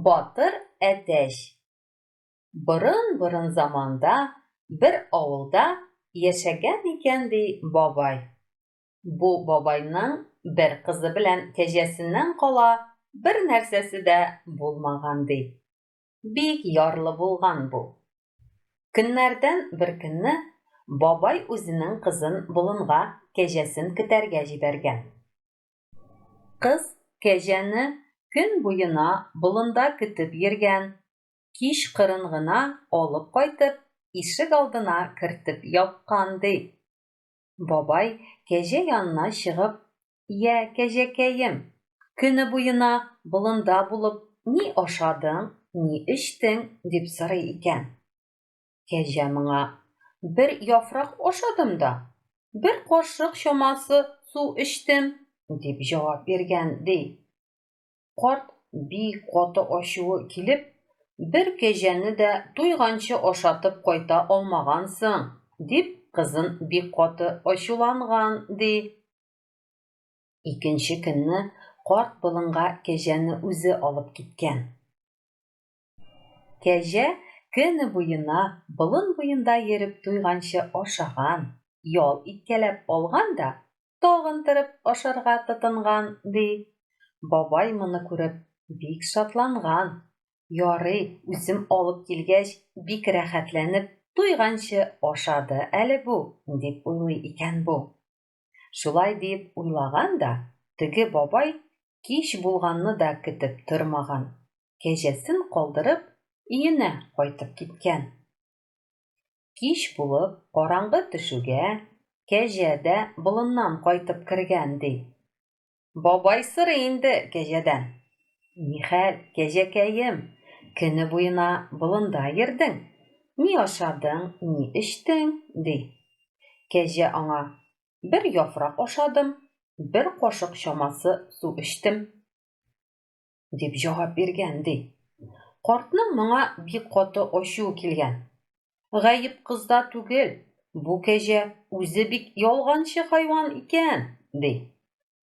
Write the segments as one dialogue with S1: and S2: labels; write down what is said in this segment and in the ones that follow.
S1: Батыр әтәч. Борын-борын заманда бер авылда яшәгән икән, ди, бабай. Бу бабайның бер кызы белән кәҗәсеннән кала бер нәрсәсе дә булмаган, ди. Бик ярлы булган бу. Көннәрдән бер көнне бабай үзенең кызын болынга кәҗәсен көтәргә җибәргән. Кыз кәҗәне көн буена болында көтеп йөргән, кич кырын гына алып кайтып, ишек алдына кертеп япкан, ди. Бабай кәҗә янына чыгып, Йә, кәҗәкәем, көне буена болында булып ни ашадың, ни эчтең, дип сорый икән. Кәҗә моңа, Бер яфрак ашадым да, бер кашык чамасы су эчтем, дип җавап биргән, ди. Карт бик каты ачуы килеп, Бер кәҗәне дә туйганчы ашатып кайта алмагансың, дип, кызын бик каты ачуланган, ди. Икенче көнне карт болынга кәҗәне үзе алып киткән. Кәҗә көне буена болын буенда йөреп туйганчы ашаган, ял иткәләп алган да тагын торып ашарга тотынган, ди. Бабай моны күреп бик шатланган. Ярый, үзем алып килгәч, бик рәхәтләнеп туйганчы ашады әле бу, дип уйлый икән бу. Шулай дип уйлаган да, теге бабай кич булганны да көтеп тормаган, кәҗәсен калдырып, өенә кайтып киткән. Кич булып, караңгы төшүгә, кәҗә дә болыннан кайтып кергән, ди. Бабай сорый инде кәҗәдән. Нихәл, кәҗәкәем, көне буена болында йөрдең, ни ашадың, ни эчтең? ди. Кәҗә аңа, Бер яфрак ашадым, бер кашык чамасы су эчтем, дип җавап биргән, ди. Картның моңа бик каты ачуы килгән. Гаеп кызда түгел, бу кәҗә үзе бик ялганчы хайван икән, ди.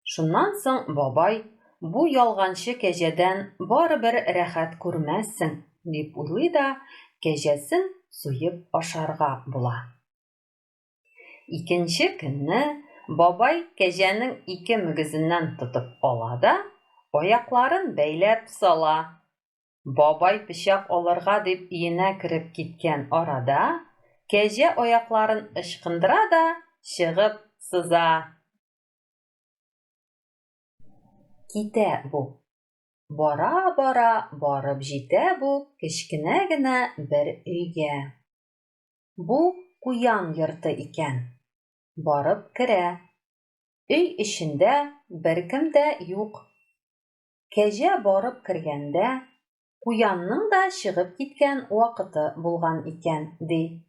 S1: Шуннан соң бабай, бу ялганчы кәҗәдән барыбер рәхәт күрмәссең, дип уйлый да, кәҗәсен суеп ашарга була. Икенче көнне бабай кәҗәнең ике мөгезеннән тотып ала да, аякларын бәйләп сала. Бабай пычак алырга дип өенә кереп киткән арада, кәҗә аякларын ычкындыра да чыгып сыза. Китә бу. Бара-бара барып җитә бу кечкенә генә бер өйгә. Бу куян йорты икән. Барып керә. Өй эчендә беркем дә юк. Кәҗә барып кергәндә, куянның да чыгып киткән вакыты булган икән, ди.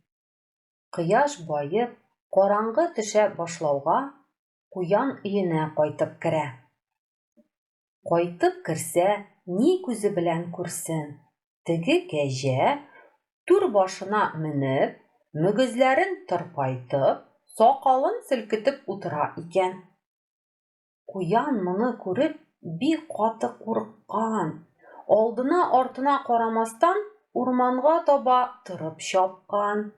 S1: Кояш баеп, караңгы төшә башлауга, куян өенә кайтып керә. Кайтып керсә, ни күзе белән күрсен, теге кәҗә, түр башына менеп, мөгезләрен тырпайтып, сакалын селкетеп утыра икән. Куян моны күреп бик каты курыккан, алдына-артына карамастан, урманга таба торып чапкан.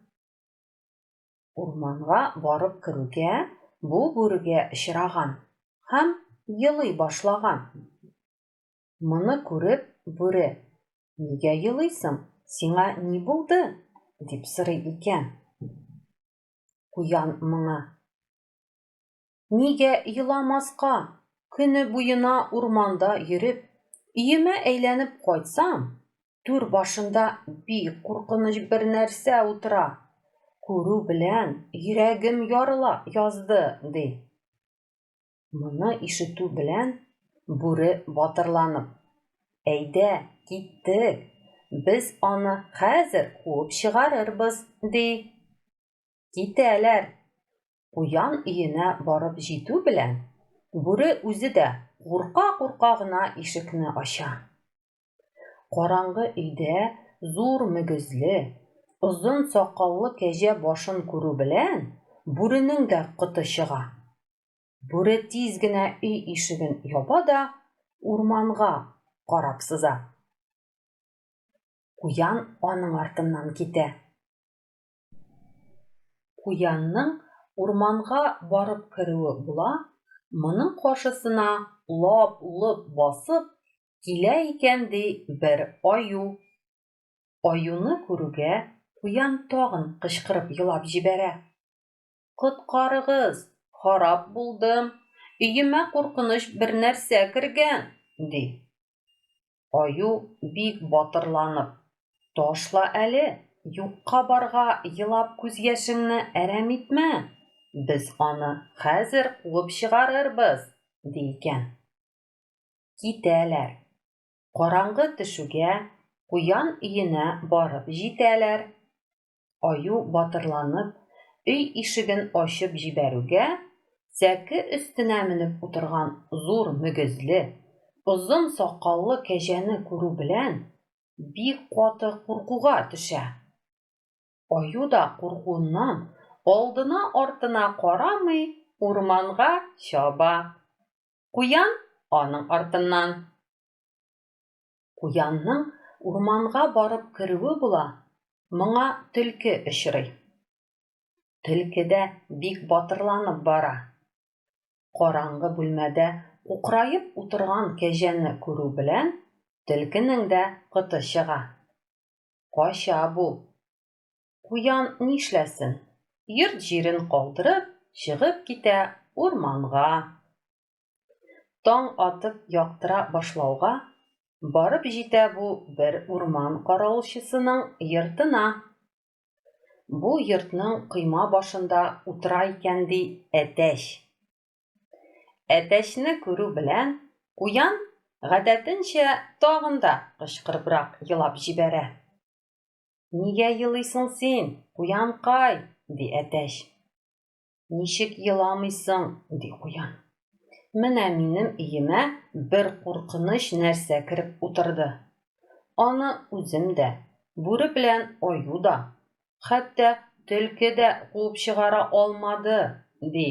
S1: Урманга барып керүгә, бу бүрегә очраган һәм елый башлаган. Моны күреп, бүре, Нигә елыйсың, сиңа ни булды? дип сорый икән. Куян моңа. Нигә еламаска, көне буена урманда йөреп, өемә әйләнеп кайтсам, түр башында бик куркыныч бер нәрсә утыра. Күрү белән йөрәгем ярыла язды, ди. Моны ишетү белән бүре батырланып, Әйдә, киттек, без аны хәзер куып чыгарырбыз, ди. Китәләр. Куян өенә барып җитү белән, бүре үзе дә курка-курка гына ишекне ача. Караңгы өйдә зур мөгезле, озын сакаллы кәҗә башын күрү белән, бүренең дә коты чыга. Бүре тиз генә өй ишеген яба да урманга карап сыза. Куян аның артыннан китә. Куянның урманга барып керүе була, моның каршысына лап-лоп басып килә икән, ди, бер аю. Аюны күрүгә, куян тагын кычкырып елап җибәрә. Коткарыгыз, харап булдым, өемә куркыныч бер нәрсә кергән, ди. Аю бик батырланып, Ташла әле, юкка-барга елап күз яшеңне әрәм итмә, без аны хәзер куып чыгарырбыз, ди икән. Китәләр. Караңгы төшүгә, куян өенә барып җитәләр. Аю батырланып, өй ишеген ачып җибәрүгә, сәке өстенә менеп утырган зур мөгезле, озын сакаллы кәҗәне күрү белән, бик каты куркуга төшә. Аю да куркуыннан алдына-артына карамый урманга чаба. Куян аның артыннан. Куянның урманга барып керүе була, моңа төлке очрый. Төлке дә бик батырланып бара. Караңгы бүлмәдә кукраеп утырган кәҗәне күрү белән, төлкенең дә коты чыга. Кача бу. Куян нишләсен, йорт-җирен калдырып, чыгып китә урманга. Таң атып яктыра башлауга, барып җитә бу бер урман каравылчысының йортына. Бу йортның койма башында утыра икән, ди, әтәч. Әтәчне күрү белән, куян, гадәтенчә, тагын да кычкырыбрак елап җибәрә. Нигә елыйсың син, куянкай? ди әтәч. Ничек еламыйсың, ди куян. Менә минем өемә бер куркыныч нәрсә кереп утырды. Аны үзем дә, бүре белән аю да, хәтта төлке дә куып чыгара алмады, ди.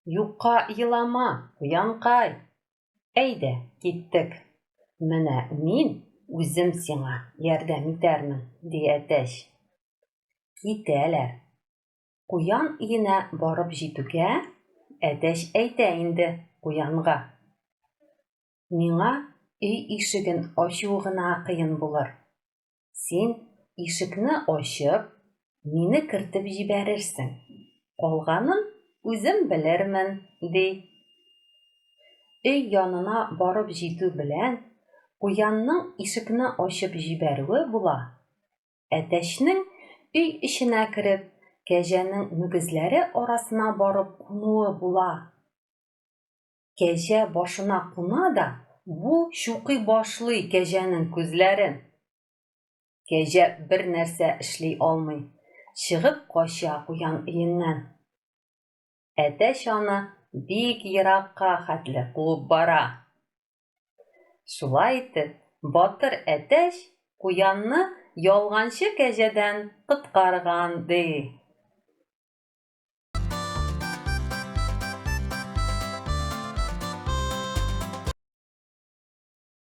S1: Юкка елама, куянкай. Әйдә, киттек. Менә мин үзем сиңа ярдәм итәрмен, ди әтәч. Китәләр. Куян өенә барып җитүгә, әтәч әйтә инде куянга. Миңа өй ишеген ачу гына кыен булыр. Син ишекне ачып, мине кертеп җибәрерсең. Калганын үзем белермен, ди. Өй янына барып җитү белән, куянның ишекне ачып җибәрүе була, әтәчнең өй эченә кереп, кәҗәнең мөгезләре арасына барып кунуы була. Кәҗә башына куна да, бу чукый башлый кәҗәнең күзләрен. Кәҗә бер нәрсә эшли алмый, чыгып кача куян өеннән. Әтәч аны бик еракка хәтле куып бара. Шулай итеп, батыр әтәч куянны ялганчы кәҗәдән коткарган, ди.